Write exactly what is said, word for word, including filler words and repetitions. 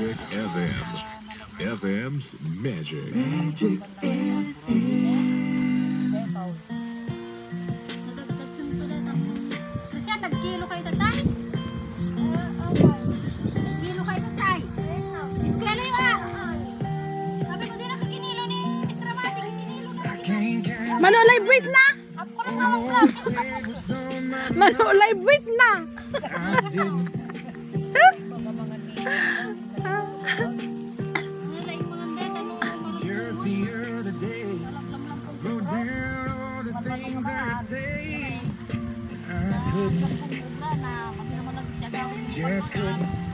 F M. F M's Magic. Nadagdag sa tuloy ang... Kasi nagkilo kayo, tatay? Nagkilo kayo, tatay? Eskwela yun, ah! Sabi ko, di na kikinilo ni Mister Mati, kikinilo na. Mano, live weight na! Ako na nga mag-vlog. Mano, live weight na! Ano lang yung mga deta, no? Just the other day, I wrote down all the things I'd say. I couldn't, just couldn't.